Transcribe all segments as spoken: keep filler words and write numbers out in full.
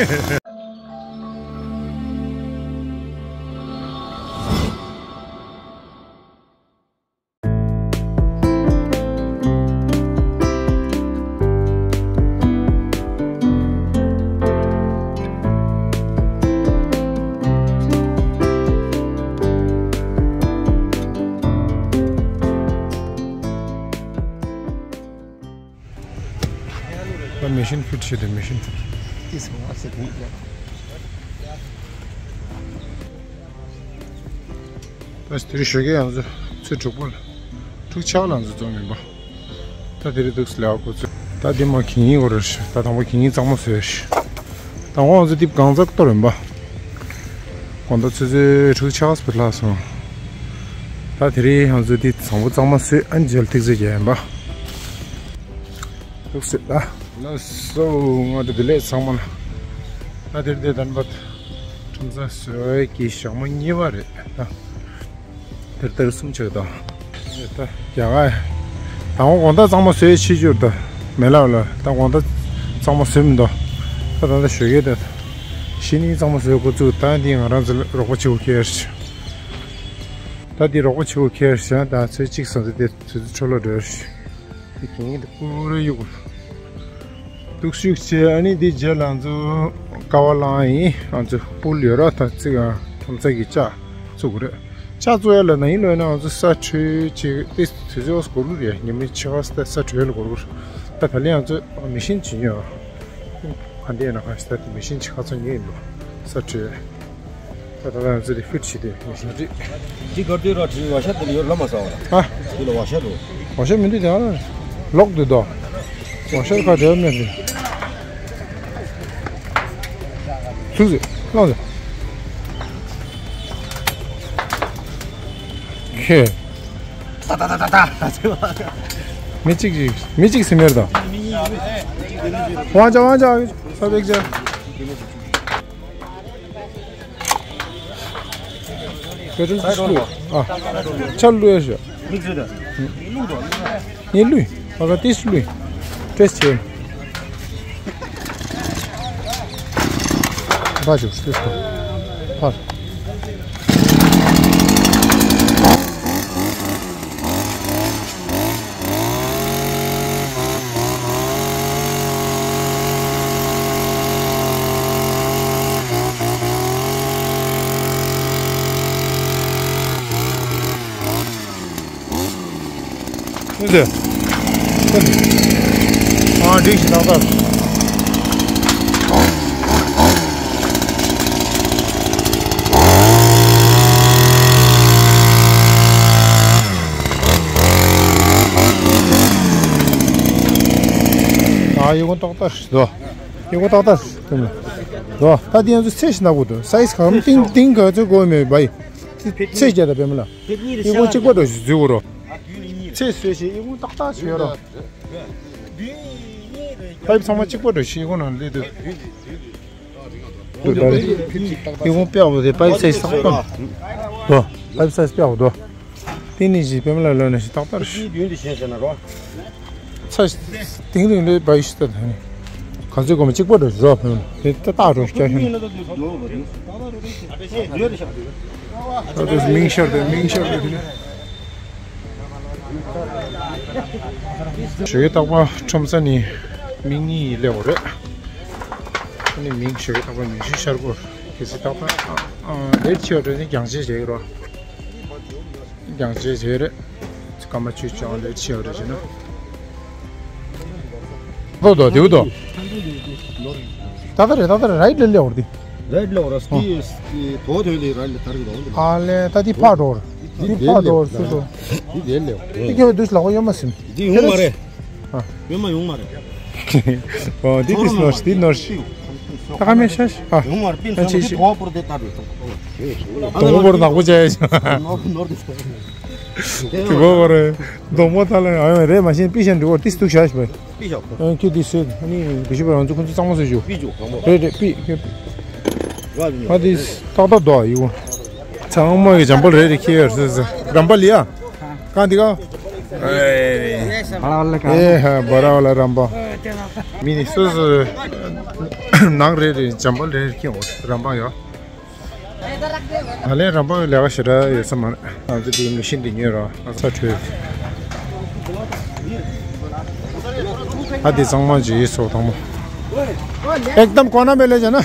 ད་མེ་ཤིན་ཕིཊ་བྱས་ཏེ་མེ་ཤིན། ད་དེ་རིང་ཞོགས་ཀས་ང་ཚོ་ཚོད་དྲུག་པ་ལ་དྲུག་ཆ་ལ་ང་ཚོ་འཛོམས་ཡིན་པ། ད་དེ་རིང་འདུག་སེ་ལས་ཀ་འགོ་ཚུགས། ད་འདི་མ་གི་ཉིན་འགོར་རེད། ད་དང་པོ་གི་ཉིན་གཙང་མ་བཟོས་ཤག་དང་པོ་ང་ཚོ་འདི་གང་ཚ་གཏོར་ཡིན་པ། དགོང་དག་ཆུ་ཚོད་དྲུག་ཆ་སྤེ་ལྷག་སོང་། ད་དེ་རིང་ང་ཚོ་འདི་དང་པོ་གཙང་མ་བཟོས། ཨ་ནི་རྗེས་ལ་ཐིག་ཚད་རྒྱག་ཡིན་པ། འདུག་སེ་ད། ལགས་སོ། ང་ཚོ་བདེ་ལེགས་ཚང་མ་ལ། ད་དེར་དེ་དན་པ་ཁྲོམ་ས་བཟོ་བའི་གི་ཞག་མ་གཉིས་པ་རེད་ད། དེར་དེར་གསུམ་ཆགས་དང་། ད་རྒྱ་གར། དང་པོ་དགོང་དག་གཙང་མ་བཟོས་ཕྱི་འགྱུར་ད། མེ་ལགས་ལ་ད་དགོང་དག་གཙང་མ་བཟོས་མི་འདུག་ད་ད་ད་ཞོགས་ཀས་ད། གཞི་ནས་གཙང་མ་བཟོས་འགོ་བཙུགས། ད་འདི་ང་རང་ཚོ་རོགས་པ་བྱེད་དགོས་ཁེལ། ད་འདི་རོགས་པ་བྱེད་དགོས་ཁེལ་བྱས། ད་ཚོད་གཅིག་སོང་ཚེ་དེ་ཚོད་འཕྲོ་བརླག་འགྲོ། དེ་གིན་དེ་ཀུ་རེ་གཡུག་འདུག་ཤུགས་ཆེ། ཨ་ནི་དེ་རྗེས་ལ་ང་ཚོ་ཀ་བ་ལངས་ཡིན། ང་ཚོ་པུལ་ཡོད་ར། ད་ཅིག་ཁྲོམ་ས་གི་ལྕགས་བཙུགས་རེད། ལྕགས་བཙུགས་ཡ་ལ་ན་ཡིན་ལོས་ན་ང་ཚོ་ས་འཕྲོས་ཅིག་དེ་དུས་ཚོད་འོ་སྐོར་ལུ་རེད། ཉི་མའི་ཕྱི་ཁ་ས་འཕྲོས་ལ་སྐོར་ལུ། ད་ད་ལན་ང་ཚོ་མེ་ཤིན་བྱིན་ཡོད། ག་འདི་ཡིན་ན་ག་ཞིག་ད་དེ་མེ་ཤིན་ཅིག་ཁ་ཚ་ཉོས་ཡིན་པ། ས་འཕྲོས། ད་ད་ང་ཚོ་དེ་ཕིཊ་བྱེད་དེ་མེ་ཤིན་རེད། འདི་གར་དུས་ར་བྲིས་ཝ་ཤ་དེ་ལ་ཡོད་ལ་མ་ཟ་བ་ར། ཨ། འདི་ལ་ཝ་ཤ་འགྲོ། ཝ་ཤ་མི་འདུག་དེ་ཨ་ལ། ལོག་འདུག་དོ། ཝ་ཤ་ཁ་བྲལ་མེད་དེ། ཚུགས་ཟེ། ལོག་ཟེ། ཁེ། ད་ད་ད་ད་ད། མི་གཅིག་ཅིག་མི་གཅིག་སི་མེར་དང་། ཝང་ཅ་ཝང་ཅ། ས་བེག་ཅ། Petrol ཆ་ལུ་ཡ་ཤོ། ངས་ལུས། ཨ་ག་ཏིས་ལུས། ཏེས་ཆེ། ཕ་ཅུ་ཏིས་ཁོ། ཕ། ཨ་འགྲིག་ཞིག་ལག་བསྟར། ཨ་ཡོད་གོ་ཏག་ཏག་ཞིག་དོ། ཡོད་གོ་ཏག་ཏག་ཞིག་དོ། ད་དེ་ཡང་ཚོ་ཚད་ཞིག་ནག་པོ་འདུག་སའི་ཛི་གང་ཏིང་ཏིང་ག་ཚོད་དགོས་མེད་བའི། ཚད་བརྒྱད་དང་བེམ་ལ། ཨི་ཁུང་གཅིག་པ་འགྲོ་ཞིག་འཛུལ་གོ་རོ། ཚད་བཟོས་ཤིག་ཨི་ཁུང་ཏག་ཏག་ཞིག་ཡོད་རོ། པའིབ་ཚང་མ་གཅིག་པ་འགྲོ་ཞིག་ཨི་ཁུང་ནང་སླེབས་དུས། ཨི་ཁུང་པེ་འོ་དེ་པའིབ་སའི་ཛི་ཏག་ཏག་འདུག་པའིབ་སའི་ཛི་པེ་འོ་འདུག་དེ་ནི་ཞིག་བེམ་ལ་ལོན་ནས་ཞིག་ཏག་ཏག་རེད། ཚ་ཞིག་དིང་རིང་ལོས་པའིབ་ཞིག་ཏག་ཏག་ནི། ག་ཚོད་གོ་མ་གཅིག་པ་འགྲོ་ཞིག་རོ་བེམ་ལ་དེ་ཏག་ཏག་འགྲོ་ཞིག་རྒྱ་ཤོད་ནས། ཨ་ཏོས་མིང་ཤར་དེ་མིང་ཤར་དེ་དེ་ནི། ཞོགས་ཀས་རྟག་པར་ཁྲོམ་ས་ནི་མིང་གཉིས་སླེབས་པ་རེད། ཨ་ནི་མིང་ཞོགས་ཀས་རྟག་པར་མིང་ཤར་ཤར་གོ། གལ་སྲིད་རྟག་པར་ཨ་ཨ་ལེཊ་ཆེ་བ་འདྲ་ནི་རྒྱང་ཆེ་བྱེད་ཀྱི་རོ། རྒྱང་ཆེ་བྱེད་རེད། སྐར་མ་བཅུ་བཅོ་ལྔ་ལེཊ་ཆེ་བ་རེད་བྱས་ན། དོ་དོ་དེའུ་དོ། ཏག་ཏག་རེད་ཏག་ཏག་རེད། རའིཊ་ལ་སླེབས་པ་རེད། རའིཊ་ལ་འོ་ར་སི་ཏི་དོ་དོ་ལི་རའིཊ་ལ་དར་གི་རོ། ཨ་ལེ་ད་དེ་ཕར་འགྲོ་ར། དེ་ཕར་འགྲོ་ར་སུ་འགྲོ། དེ་དེ་ལེ། དེ་སྐྱེ་བའི་དུས་ལག་པ་གཡོན་མ་ཟིན། དེ་ཡོང་མ་རེད། ཨ། ཡོད་མ་ཡོང་མ་རེད། ཨོ་འདི་ཏིས་ནོར་ཞིག་འདི་ནོར་ཞིག་ད་ཀ་མེད་ཤ་ཤ་ཨ། ཡོང་མ་རེད། པིན་ཨ་ཚང་ཅི་འདི་ཞིག་དོ་པོར་དེ་ལྟ་རེད། དོ་པོར་ནག་པོ་བྱས་ཤ། ནོར་ནོར་དེ། དེ་བོ་བོ་རེད། སྡོང་པོ་ཐ་ལ་ཨ་ཡོང་རེད་མ་ཤེས་པི་ཤ་འདྲི་བོར་ཏིས་འདུག་ཤ་ཤ་བས། པི་ཤ་ཁོ། ཨ་ཁྱོད་འདི་སེ་ཨ་ནི་དེ་ཤི་བ་རང་ཚོ་ཁོ་ཚོ་གཙང་མ་བཟོས་ཞུ། པི་ཇོ་གཙང་མ། རེད་རེད་པི་ཁྱོད། ཨ་འདི་ཏག་ཏག་འདུག་ཨ་ཡུ། ཚང་མ་གི་འཇམ་པོ་རེད་རེད་ཁྱེར་ཡོད་ཟེར་ཟེར་རམ་པ་ལི་ཨ། གང་འདི་ག་ཨེ་ཧ་བ་ར་བ་ལ་རམ་པ། མི་ནི་སོ་སོ། ནང་རེ་རེ་འཇམ་པོ་རེ་རེ་སྐྱེ་འོ་རམ་པ་ཡོད། ང་ལས་རམ་པ་ཡོད་ལས་ཀ་ཞེ་དྲག་ཡོད་ས་མ་རེད། ང་ཚོ་དེའི་མི་ཤིན་འདི་ཉོས་རོགས་ང་ཚ་འཕྲོས། ཨ་དེ་གཙང་མ་ཇི་ཡི་སོགས་དང་མོ། ཨེག་དམ་གོ་ན་མེ་ལེ་ཇ་ན།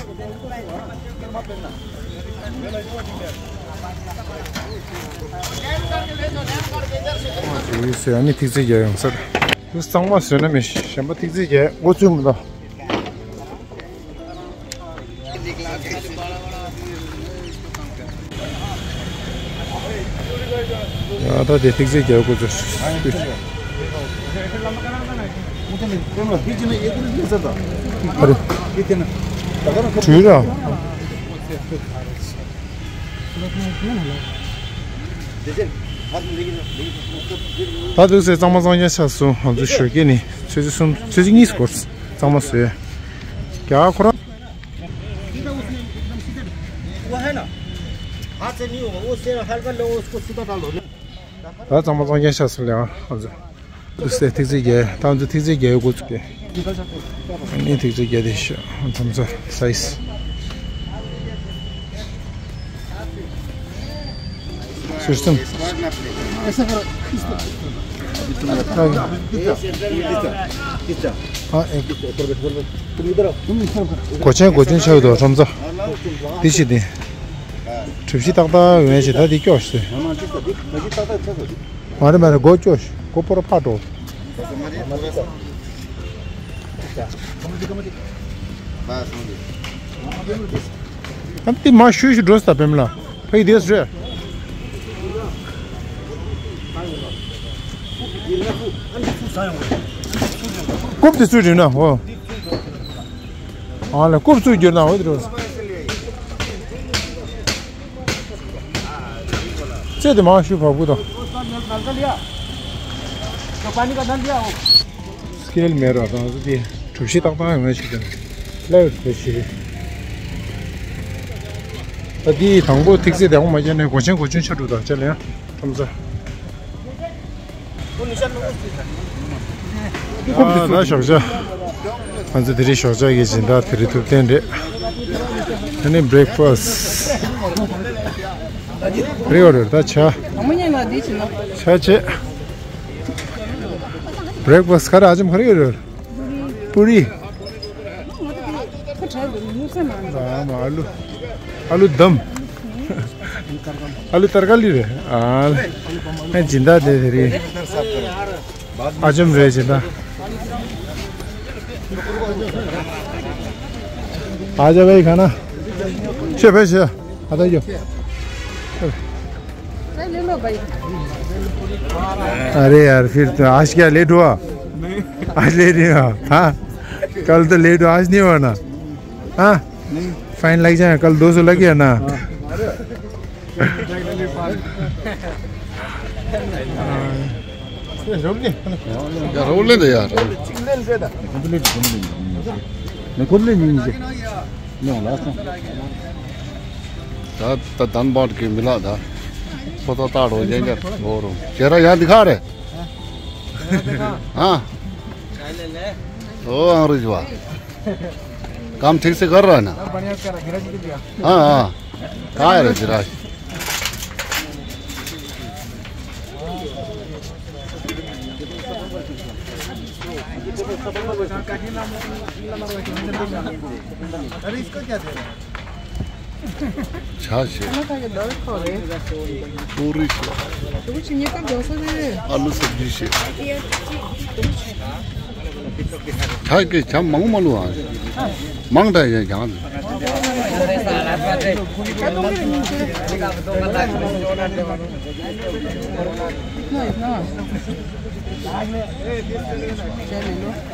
ཨ་ནི་ཐིག་ཚིག་རྒྱག་ཡོང་སར། དུ་གཙང་མ་བཟོས་ན་མི་གཞན་པ་ཐིག་ཚིག་རྒྱག་འགོ་བཙུགས་མི་འདུག་ཡ་ད་དེ་ཐིག་ཚིག་རྒྱག་དགོས་ཚོད། ཨ་རེ། དྲུལ་ར། ད་དུས་ཚོད་གཙང་མ་གཙང་རྐྱང་ཆགས་སོང་། ང་ཚོ་ཞོགས་ཀས་ནི་ཆུ་ཚོད་གསུམ་ཆུ་ཚོད་གཉིས་སྐོར་གཙང་མ་བཟོས། རྒྱ་གར་ཁོ་རང་། वो है ना, हाथ से नहीं होगा, वो से हल्का लो, उसको सीधा डालो। ད་གཙང་མ་གཙང་རྐྱང་ཆགས་སོང་ལས་ཨ་ང་ཚོ། དུ་སེ་ཐིག་ཚིག་བརྒྱད། ད་ང་ཚོ་ཐིག་ཚིག་བརྒྱད་འགོ་བཙུགས་ཏེ། ཨ་ནི་ཐིག་ཚིག་བརྒྱད་དེ་ཤོག་ཐམ་ཚ་སའི་སི། ཟུར་གསུམ། ཨ་ཨེ། གོ་ཆེན་གོ་ཆེན་ཆགས་འདུག་ཐམ་ཚ། འདི་ཞིག་འདི། གྲུ་བཞི་ཏག་ཏག་ཡོང་ཡ་ཞིག་ད་འདི་སྐྱོ་ཞིག་མ་རེད་མ་རེད། སྒོ་སྐྱོ་ཞིག་སྒོ་སྤོ་ར་ཕར་འགྲོ། ཨ་འདི་མ་ཤུ་ཤུ་འགྲོ་ས་བེམ་ལ། ཕ་གི་དེས་རེད། རྐུབ་དེ་ཚུར་རིང་ན་འོ། ཨ་ལ་རྐུབ་ཚུར་བསྒྱུར་ན་འོ་དེ་རེད། རྩེ་དེ་མང་ཤུ་བབ་གུ་དང་། སྐེལ་མེད་ར་དང་དེ་གྲུ་བཞི་ཏག་ཏག་ཡོང་ཞིག་དང་། ལེ་བར་དེ་ཞིག་ད་དེའི་དང་པོ་ཐིག་ཚེ་དེ་འོང་མ་བྱས་ནས་གོ་ཆེན་གོ་ཆེན་ཆ་དྲུག་དང་བཅས་ལ་ཡང་ཁྲོམ་ས། ཨ་ད་ཞོགས་ཇ། ང་ཚོ་དེ་རིང་ཞོགས་ཇ་གི་སྦྱིན་བདག་དེ་རིང་ཐུབ་བསྟན་རེད། ཨ་ནི་བྷི་རེག་ཕ་སི། རེ་བ་རེད་ད་ཆ། ཆ་ཆེ། བྷི་རེག་ཕ་སི་ག་རེ་ཨ་ཅམ་ག་རེ་ཡོད་རེད། པུ་རི། ཨ་ལུ། ཨ་ལུ་དམ། ཨ་ལུ་ཏར་ཀ་ལི་རེད། ཨ་ལ། སྦྱིན་བདག་དེ་དེ་རེད། ཨ་ཅམ་རེད་སྦྱིན་བདག་ཨ་ཅམ་བའི་ག་ན། ཤེས་བས་ཤེས། ཨ་ད་ཡོ། अरे यार, फिर तो आज क्या लेट हुआ? आज लेट नहीं हुआ? हाँ, कल तो लेट हुआ, आज नहीं हुआ ना? हाँ, फाइन लग जाएगा, कल दो सौ लग गया ना? 야, rolling 돼, 야. 네, kovle ni. No, last time. ད་ད་དན་མཱར་ཀི་མི་ལ་ད། ཕོ་ཏོ་ཏ་རོ་ཡན་ཡ་ལོ་རོ། ཁྱེད་རང་ཡང་འདི་ག་རེད། ཨ། ཨོ་ཨང་རེ་ཇི་བ། काम ठीक से कर रहा है ना? हाँ, हाँ। कहाँ है रे जिराज? अरे, इसको क्या दे रहा है? ཆ་ཞེ། ཨ་ལ་ད་གི་ལར་ཁོ་རེད། པུ་རི་ཞེ། དུ་ཆི་ཉེ་ཀ་རྒྱོ་སོ་རེད། ཨ་ལུ་སབ་ཇི་ཞེ། ཆ་གི་ཆ་མང་མ་ལུ་ཨ། མང་ད་ཡ་ཡང་།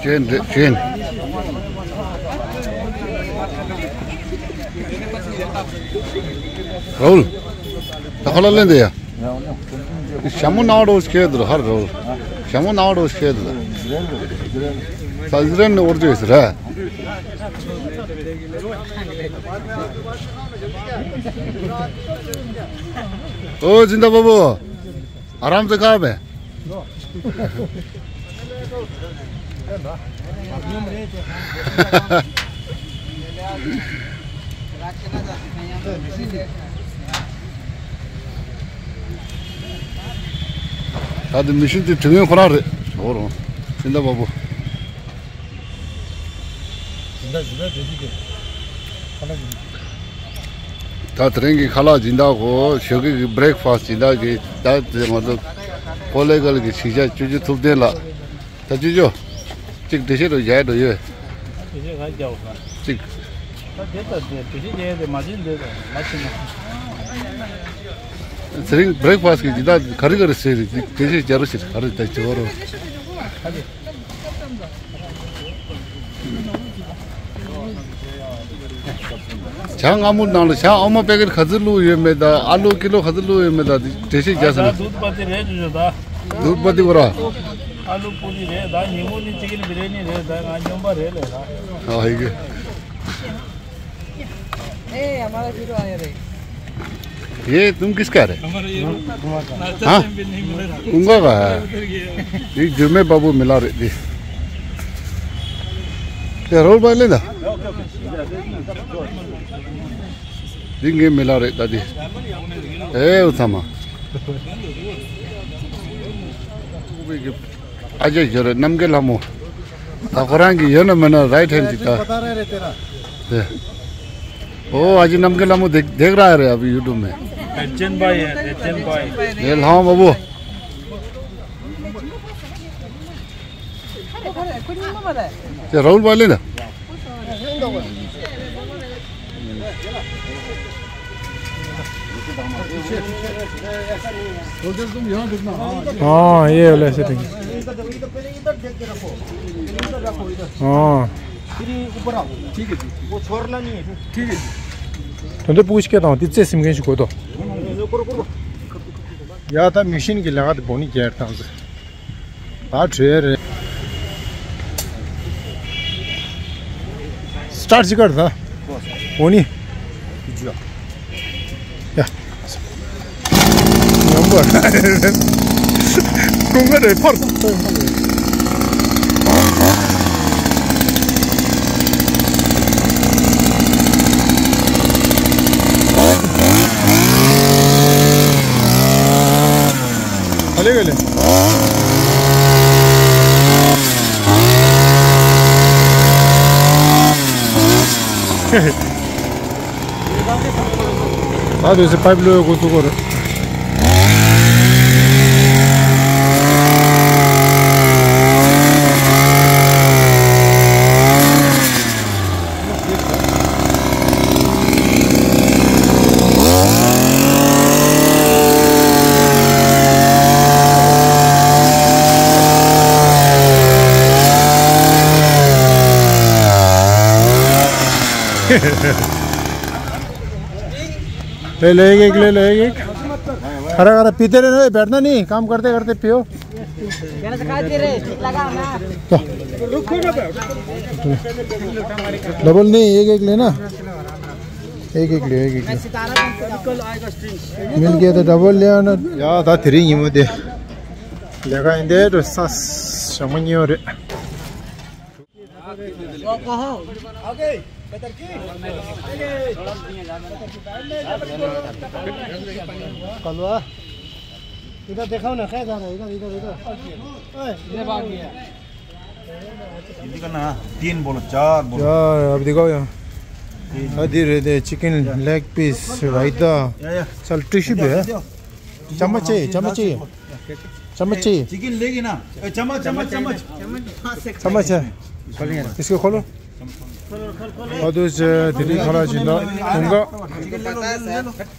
ཅན་རེད་ཅན། རའུལ། ད་ཁ་ལ་ལེན་དེ་ཡ། ཞྭ་མོ་ནང་རོ་ཤེས་དུ་ཧར་རའུལ། ཞྭ་མོ་ནང་རོ་ཤེས་དུ། ད་ཨིས་རན་ནི་ཨོར་ཇོ་ཨིས་ར། ཨོ་ཇིན་ད་བ་བོ། आराम से खा बे। ད་དེ་མི་ཤིན་དེ་དྲི་ངན་ཁོ་རང་རེད། འོ་རོ། སྦྱིན་བདག་བ་བུ། སྦྱིན་བདག་བཞི་པའི་བདེ་སྐྱིད་ཀྱི་ཁ་ལག་ཡིན། ད་དེ་རིང་གི་ཁ་ལག་སྦྱིན་བདག་གོ་ཞོགས་ཀས་ཀྱི་བྷི་རེག་ཕ་སི་ཊི་སྦྱིན་བདག་གི་ད་དེ་ང་ཚོ་ཀོ་ལེ་གལ་གྱི་ཆིག་ཞག་ཅུ་ཅུ་ཐུབ་བསྟན་ལགས། ད་ཅི་ཅོ། གཅིག་འགྲེལ་བཤད་རོ་རྒྱག་འགྲོ་ཡོད། འགྲེལ་བཤད་ག་རྒྱག་ག་གཅིག་ད་དེ་ལྟ་དེ་འགྲེལ་བཤད་རྒྱག་ཡ་དེ་མ་བྱེད་འདོད་དང་མ་བྱེད་ན། ཚེ་རིང་བྷི་རེག་ཕ་སི་ཊི་གི་ཇི་ལྟར་ག་རེ་ག་རེ་ཟེར་རེད། འགྲེལ་བཤད་རྒྱག་རོ་ཞེས་ག་རེ་ད་བྱེད་བ་རོ། ཇ་མངར་མོ་ནང་ལ་ཇ་ཨོ་མ་པེ་ཀེ་ཊི་ག་ཚོད་བླུགས་ཡོད་མེད་དང་ཨ་ལུ་ཀི་ལོ་ག་ཚོད་བླུགས་ཡོད་མེད་དང་འགྲེལ་བཤད་རྒྱག་ཟེར་ན། दूध पत्ती रेट जो था। दूध पत्ती बोरा। आलू पूरी रेट था, नींबू नहीं, चिकन बिरयानी रेट था, आज जोम्बा रेट है। हाँ, है के। ए, हमारा हीरो आया रे। ये तुम किसका रे? हमारा ये हाँ? उनका का है। ये जुर्मे बाबू मिला रे दी। ये रोल बाय लेना। འདི་ངའི་མི་ལ་རེད་ད་འདི། ཨེ་འུ་ཚང་མ། ཨ་ཅེ་ཡོད་རེད་རྣམ་རྒྱལ་ལྷ་མོ། ད་ཁོ་རང་གི་ཡོད་ན་མེད་ན་རའིཊ་ཧེན་ཌི་ཅིག་ད། དེ། ཨོ་ཨ་ཅེ་རྣམ་རྒྱལ་ལྷ་མོ་དེ་དེག་ར་རེད་ཨ་བི་ཡུ་ཊུབ་མེ། དེ་ཅན་པ་ཡེ་དེ་ཅན་པ་ཡེ། དེ་ལྷ་མོ་བུ། ये राहुल वाले ना। हाँ, ये वाला ऐसे ठीक है। हाँ। ठीक है। तुंदे पूछ के था, तित्से सिम के शुको तो। या था मशीन की लगा तो बोनी क्या था। ད་བྲོས་རེད། སི་ཊར་ཊི་ཅིག་གར་ད། འོ་ནི། ཡ། ཉམས་པ། ཀུན་དགའ་རེད་ཕར། ག་ལེ་ག་ལེ། ད་དུས་སུ་པའིབ་ལོས་འགོ་ཚུགས་པ་རེད། ले लो एक एक, ले लो एक एक। खरा खरा पीते रहना, बैठना नहीं, काम करते करते पियो। डबल नहीं, एक एक लेना। एक एक ले, एक एक ले। मिल गया तो डबल ले आना। या, दा तेरी ये मुझे। लेगा इंदे तो सास समझ नहीं हो रहे। कलवा, इधर दिखाओ ना, क्या जा रहा है? इधर, इधर, इधर। ओए, इधर आ गया। हिंदी का ना, तीन बोलो, चार बोलो। या, अब दिखाओ यहाँ। तीन। अधीर है दे, चिकन लेग पीस, रायता। या, या। चल, टिश्यू भी है। चम्मच चाहिए, चम्मच चाहिए। चम्मच चाहिए। चिकन लेगी ना? ए, चम्मच, चम्मच, चम्मच। चम्मच है। इसको खोलो। और दूसरे दिल्ली खड़ा जिंदा उनका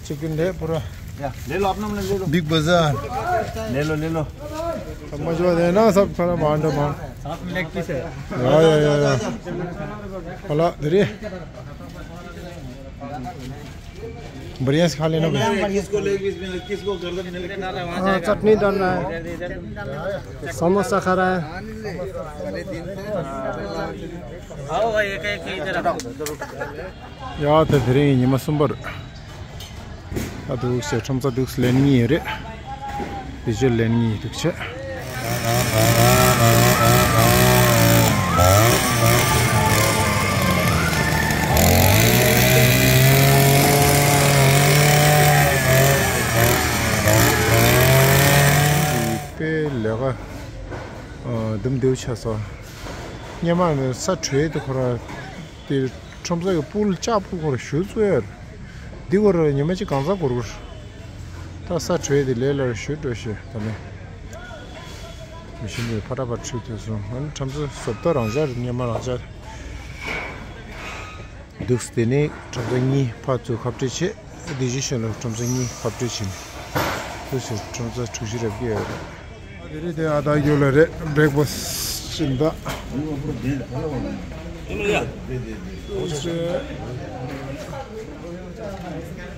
चिकन ले पूरा। या, ले लो, अपना अपना ले लो। बिग बाजार। ले लो, ले लो। समझ में आया ना, सब खाना बांटो बांट। साथ में लेग पीस है। या, या, या, या। भला, धीरे। बढ़िया से खा लेना भाई। किसको लेग पीस में, किसको गर्दन में लेग पीस? हाँ, चटनी डालना है, समोसा खा रहा है। आओ भाई, एक एक इधर आओ। ཡ་ད་དེ་རིང་ཉི་མ་གསུམ་པར། ཨ་འདུག་སེ་ཁྲོམ་ས་འདུག་སེ་ལེན་ངེས་རེད། དེ་ཚོ་ལེན་ངེས་འདུག་ཆེ། ད་ག་ཨ་འདུམ་འདེའུ་ཆགས་སོང་། སྔོན་མ་ནི་ས་དྲོད་དེ་ཁོ་ར་དེ་ཁྲོམ་ས་གི་སྤུ་ལྕགས་སྤུ་ཁོ་ར་ཞུ་བཙུགས་ཡོད་རེད། འདི་ཁོ་ར་ཉི་མ་གཅིག་གང་ཚ་འགོར་འགོར། ད་ས་དྲོད་དེ་ལས་སླ་རུ་ཞུ་འགྲོ་ཤེས་ད་ནི། མི་ཤིན་པའི་ཕ་ཏྲ་པ་ཁྲིད་དུས་སོང་། ཨ་ནི་ཁྲོམ་ས་བཟོ་ལྟ་རང་འཇགས་རེད། སྔོན་མ་རང་འཇགས་རེད། འདུག་དེ་ནས་ཁྲོམ་ས་གཉིས་ཕར་ཚུར་ཁ་བྲལ་བྱས། དེ་རྗེས་ཤོད་ལ་ཁྲོམ་ས་གཉིས་ཁ་བྲལ་བྱས་ནས། དེ་ཕྱིར་ཁྲོམ་ས་དྲུག་ཅུ་རེ་བརྒྱད་ཡོད་རེད། དེ་རེད་དེ་ཨ་ད་ཡོད་ལ་རེད། བྲེག་ཕ་སི་ཊི་ཕྱིན་ད།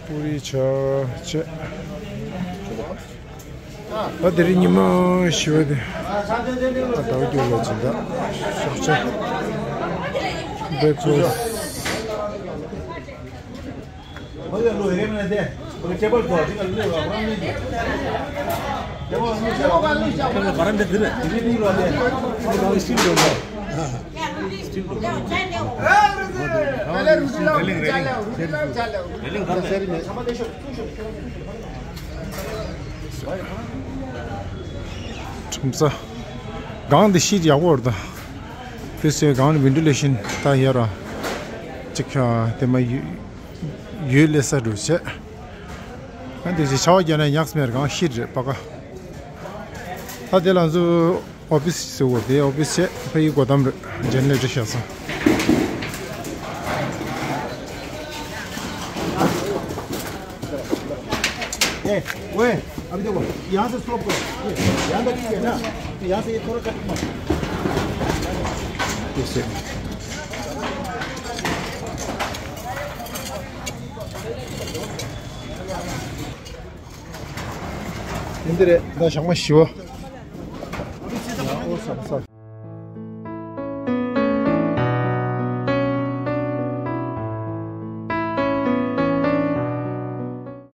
པུ་རི་ཆ་བྱས། ད་དེ་རིང་ཉི་མ་བཞི་པ་དེ། ད་ཟླ་བ་རྒྱུགས་ལ་སྦྱིན་བདག་ཤོག་ཆ། བྲེག་ཕ་སི། ཁྲོམ་ས། སྒང་འདི་ཤིད་ཡག་པོ་རེད་ད། དེ་སོའི་སྒང་ནི་ཝིན་ཊི་ལེ་ཤན་ད་ཡོད་ར། ཅིག་དེ་མ་ཡོད་ལས་ས་འགྲོ་བྱས། ཨ་འདི་ཅིག་ཆར་པ་བརྒྱབ་ན་ཉག་སྨེར་སྒང་ཤིད་རེད་པ་ཀ། ད་དེ་ལ་ཚོ། ཨོ་ཕི་སི་ཟེར་བ་དེ་ཨོ་ཕི་སི་བྱས་ཕ་ཡི་སྒོ་དམ་རེད། ཇེན་ལེ་ཊར་བཞག་ས། ए, ओए, अभी देखो, यहाँ से स्लोप करो। यहाँ तक ही है ना, तो यहाँ से ये थोड़ा कट मारो। ऐसे। འདི་རེད། ད་ཞག་མ་བཞི་པ།